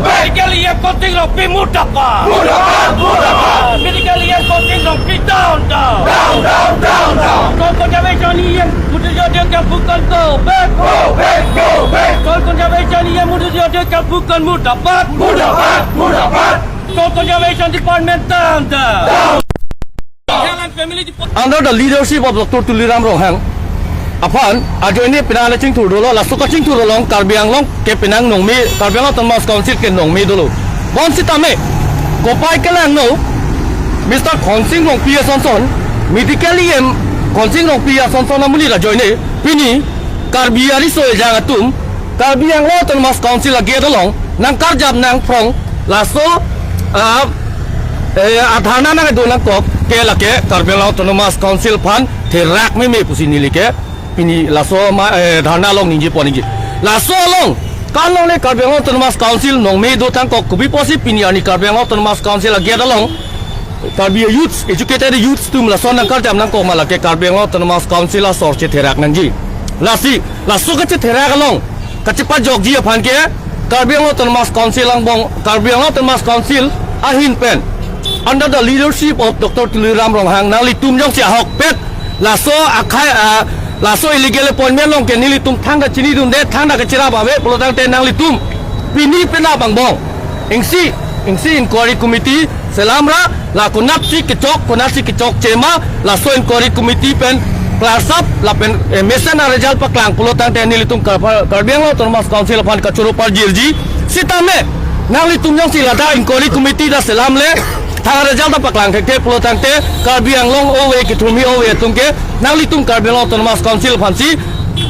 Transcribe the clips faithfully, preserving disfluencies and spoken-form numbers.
Medical E M Konsing Rongpi murdabad. Murdabad, murdabad. Medical E M Konsing Rongpi down, down. Down, down, down, down. Soil Conservation E M Murtujo Dengkang Phukan go back. Go back, go back. Soil Conservation E M Murtujo Dengkang Phukan murdabad. Murdabad, murdabad. Soil Conservation Department down, down. Down. Health and Family Department. Under the leadership of Doctor Tuliram Ronghang aphan ajoine penang le chingthur dolo, laso kachingthur along Karbi Anglong ke penang nongme, Karbi Anglong Autonomous Council ke nongme dolo. Bonsitame kopai kelangno, Mister Konsing Rongpi asonson, Medical E M Konsing Rongpi asonson amonit ajoine pini Karbi ariso ejang atum Karbi Anglong Autonomous Council a-gate along nangkarjap nangphrong, laso, ah, eh, adharna nangdo nangkok ke lake Karbi Anglong Autonomous Council aphan therak meme pusi neli ke pini laso ma, eh, dharna along ningjepo ningje. Laso along, kan longle Karbi Anglong Autonomous Council nongme do tangkok, kopi pusi pini arni Karbi Anglong Autonomous Council a-gate along Karbi youths, educated youths atum lason nangkarjap nangkok ma lake Karbi Anglong Autonomous Council asor chetherak nangji. Lasi, laso kachetherak along kachepajokji aphan ke Karbi Anglong Autonomous Council angbong, Karbi Anglong Autonomous Council ahin pen under the leadership of Doctor Tuliram Ronghang, nanglitum jongsi ahokpet laso akhai, ah, laso illegal appointment along ke nelitum thangta chinidunde, thangta kacherap ave pulo tangte nanglitum pini penap angbong isi, isi inquiry committee selamra, la konatsi kechok, konatsi kechokche ma, laso inquiry committee pen klarsap lapen, eh, mesen a-result paklang pulo tangte nelitum Kar-, Karbi Anglong Autonomous Council aphan kachoro parjirji. Sitame nanglitum jongsi ladak inquiry committee ta selamle, thang a-result ta paklang thekthe pulo tangte Karbi Anglong ove kethurmi ove atum ke nanglitum Karbi Anglong Autonomous Council aphansi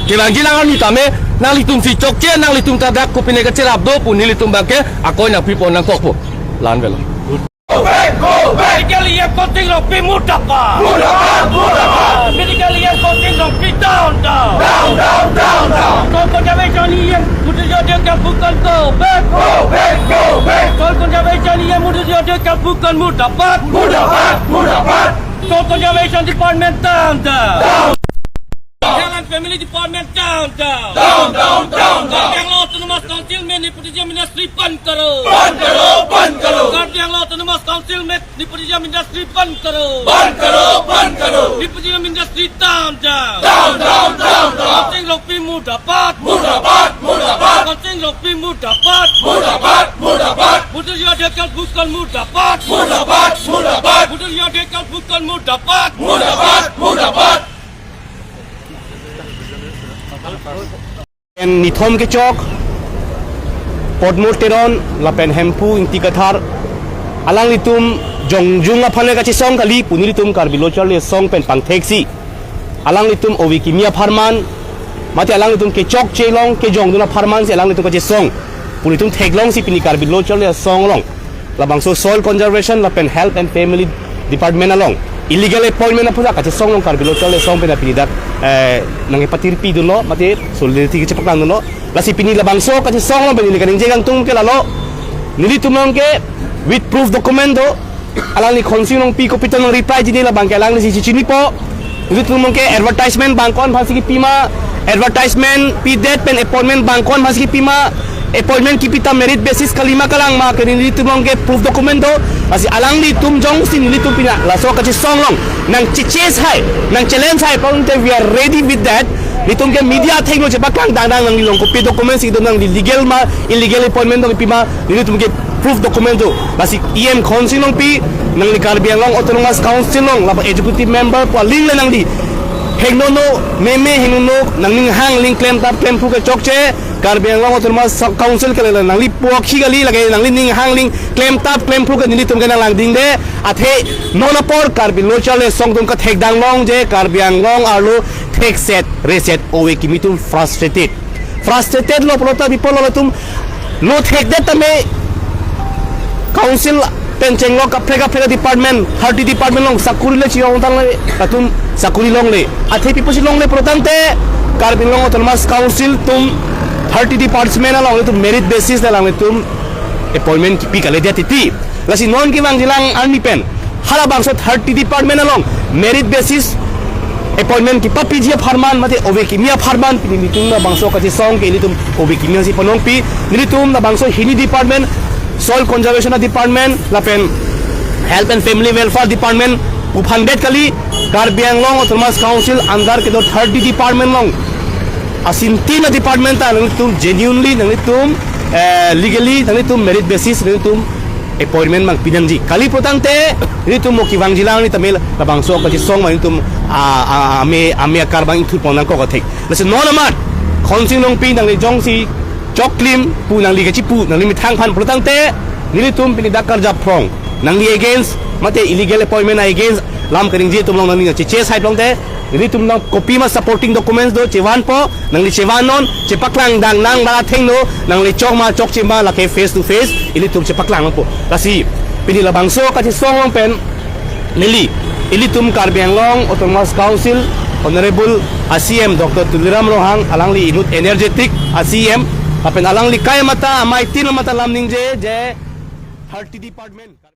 kevangji nang arni tame, nanglitumsi chokche, nanglitum ta dak kopine kacherap do pu nelitum abangke akoi nangpipo nangkokpo. La-an avelo. Go back, go back. Medical E M Konsing Rongpi murdabad. Murdabad, murdabad. Medical E M Konsing Rongpi down, down. Down, down, down, down. Soil Conservation E M Murtujo Dengkang Phukan go back. Go back, go back. Soil Conservation E M Murtujo Dengkang Phukan murdabad. Murdabad, murdabad. Soil Conservation Department down, down. Down. Health and Family Department down, down. Down, down, down, down. Karbi Anglong Autonomous Council में nepotism industry बंद करो। बंद करो, बंद करो। Karbi Anglong Autonomous Council में nepotism industry बंद करो। बंद करो, बंद करो। Nepotism industry down, down. Down, down, down, down. Konsing Rongpi murdabad. Murdabad, murdabad. Konsing Rongpi murdabad. Murdabad, murdabad. Murtujo Dengkang Phukan murdabad. Murdabad, murdabad. Murtujo Dengkang Phukan murdabad. Murdabad, murdabad. Nithom kechok, Podmur Teron, lapen Hemphu Ingti Kathar, alanglitum jongjung aphan le kachesong kali pu nelitum Karbi Lo Charli Asong pen pangtheksi, alanglitum ove kimi apharman, mate alanglitum kechokche along kejongjun apharmansi alanglitum kachesong pu nelitum theklongsi pini Karbi Lo Charli Asong along labangso Soil Conservation lapen Health and Family Department along illegal appointment aphuthak kachesong along Karbi Lo Charli Asong pen pini dak, eh, nangkepatirpi dunlo, mate solidarity kachepaklang dunlo. Lasi pini labangso kachesong along pen neli kaningje kangtung ke lalo, nelitum along ke with proof document do, alangli Konsing Rongpi kopi tong nang reply jini labangke alanglisi chinipo. Nelitum along ke advertisement bang ko-an aphansi kipi ma, advertisement pidet pen appointment bang ko-an aphansi kipi ma, appointment kipi ta merit basis kali ma kalang ma, ke nelitum along ke proof document do. Lasi alanglitum jongsi nelitum pini laso kachesong along nangchechase hai, nang challenge hai pulote we are ready with that. Nelitum ke media athengno chepaklang dangdang, nangli along kopi document si do, nangli legal ma illegal appointment do kipi ma, nelitum ke proof document do. Lasi E M Konsing Rongpi, nangli Karbi Anglong Autonomous Council along lapen executive member pu aling le nangli hingnono, meme hingnono, nangning hangling klemtap klemphu kechokche, Karbi Anglong Autonomous Council ke le nangli puakhi kali, lake nangli ning hangling klemtap klemphu ke nelitum ke nanglangdingde, athe non apor Karbi Lo Charli Asong atum kathekdang longje, Karbi Anglong arlo thekset reset ove kimi atum frustrated. Frustrated lo pulote pi pulo latum lo thekdet tame council pen chenglok kaprek kaprek department, thirty department along sakuri le chiyong tang le, latum sakuri longle. Athe pi pusi longle pulo tangte Karbi Anglong Autonomous Council atum thirty department along latum merit basis le alanglitum appointment kipi kalidet titi. Lasi non kevangjilang arni pen halabangso thirty department along merit basis appointment kepapiji apharman mate ove kimi apharman pini nelitum labangso kachesong ke nelitum ove kimi si panongpi, nelitum labangso hini department Soil Conservation Department lapen Health and Family Welfare Department pu aphan det kali. Karbi Anglong Autonomous Council under kedo thirty department along asintin a department ta nanglitum genuinely, nanglitum, eh, legally, nanglitum merit basis nanglitum appointment mang pinangji. Kali pulotangte nanglitum mo kevangjilang ni tamil labangso kachesong ma nanglitum a, a, ame, ame akar bang ingthurpon nangkok athek. Lasi non amat Khonsing Rongpi nangli jongsi choklim pu nangli kachipu nangli methang aphan pulotangte nelitum pini dak karjap phrong nangli against mate illegal appointment against lam kaningje atum along nangli cheche side along te nelitum along kopima supporting documents do chevanpo, nangli chevan non, chepaklang dang nang bala thengno, nangli chok ma chokche ma lake face to face ilitum chepaklang po. Lasi pini labangso kachesong along pen neli ilitum Karbi Anglong Autonomous Council Honorable a C M Doctor Tuliram Ronghang alangli inut energetic a C M lapen alangli kai mata amei tin mata lam ningje je thirty department